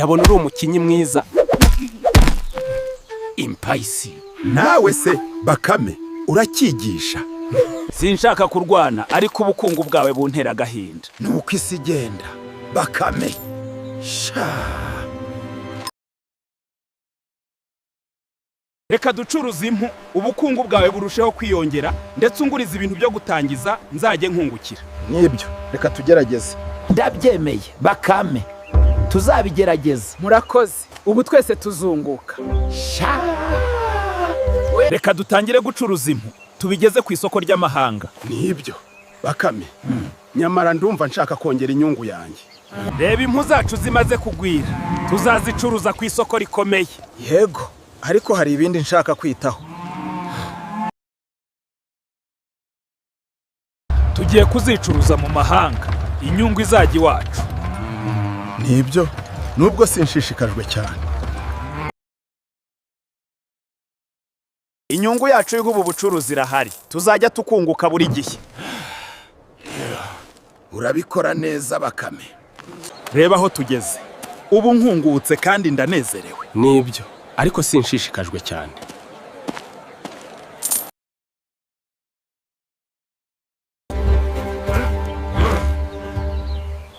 Ndabona uri umukinnyi mwiza. Impayisi. Nawe se Bakame, uracyigisha? Sinshaka kurwana, ariko ubukungu bwawe buntera agahinda. Ni uko isi igenda, Bakame sha. Reka ducuruze impu, ubukungu bwawe burusheho kwiyongera, ndetse unguriza ibintu byo gutangiza nzajye nkungukira. Nibyo, reka tugerageze. Ndabyemeye Bakame, tuzabigerageza. Murakoze, ubu twese tuzunguka. Sha. Reka dutangire gucuruza impu, tubigeze ku isoko ry'amahanga. Nibyo Bakame, nyamara ndumva nshaka kongera inyungu yanjye. Reba impu zacu zimaze kugwira, tuzazicuruza ku isoko rikomeye. Yego, ariko hari ibindi nshaka kwitaho. Tugiye kuzicuruza mu mahanga, inyungu izajya iwacu. Nibyo, nubwo sinshishikajwe cyane. Inyungu yacu y'ubu bucuruzi irahari, tuzajya tukunguka buri gihe. Urabikora neza Bakame. Reba aho tugeze ubu, nkungutse kandi ndanezerewe. Nibyo, ariko sinshishikajwe cyane.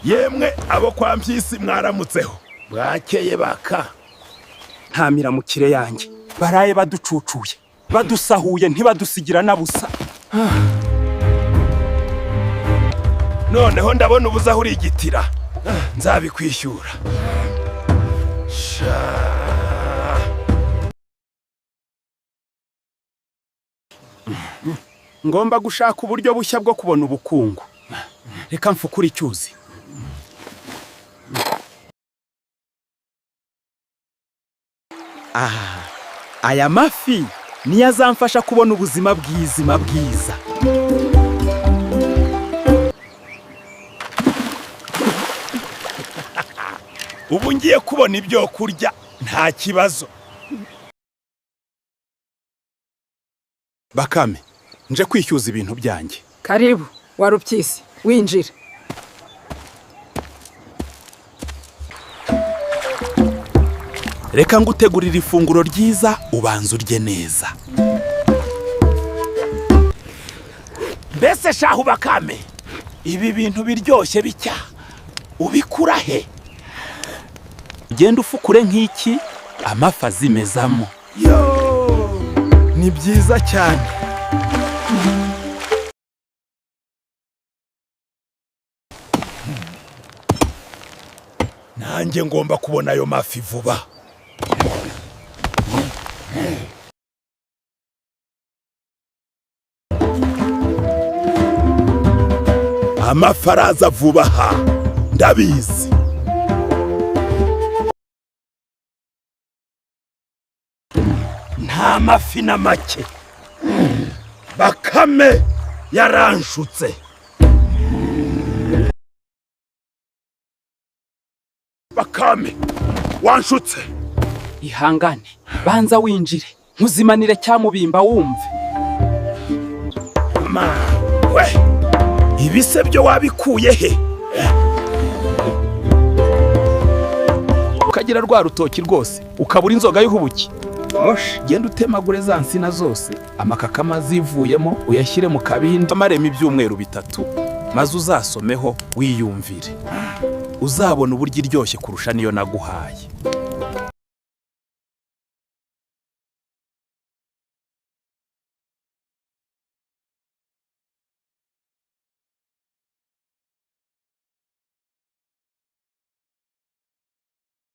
Yemwe abo kwa Mpyisi, mwaramutseho? Bwakeye Baka. Nta miramukire yanjye, baraye baducucuye, badusahuye, ntibadusigira na busa. Noneho ndabona ubuze aho urigitira, nzabikwishyura sha. Ngomba gushaka uburyo bushya bwo kubona ubukungu. Reka mfukure icyuzi. Aha, aya mafi niyo azamfasha kubona ubuzima bwizima bwiza. Ubu ngiye kubona ibyo kurya nta kibazo. Bakame, nje kwishyuza ibintu byanjye. Karibu Warupyisi, winjira. Reka ngutegurire ifunguro ryiza, ubanza urye neza. Mbese shahu Bakame, ibi bintu biryoshye bitya ubikura he? Ugenda ufukure nk'iki, amafi azimezamo. Yo, ni byiza cyane. Nanjye ngomba kubona ayo mafi vuba. Amafi araza vuba aha, ndabizi. Nta mafi na make, Bakame yaranshutse. Bakame, wanshutse. Ihangane, banza winjire, nkuzimanire cyamubimba wumve. Ma we, ibise byo wabikuye he? Ukagira rwa rutoki rwose, ukabura inzoga y'ubuki. Genda utemagure za nsina zose, amakakama zivuyemo uyashyire mu kabindi, amaremo ibyumweru 3, maze uzasomeho wiyumvire. Uzabona uburyo iryoshye kurusha niyo naguhaye.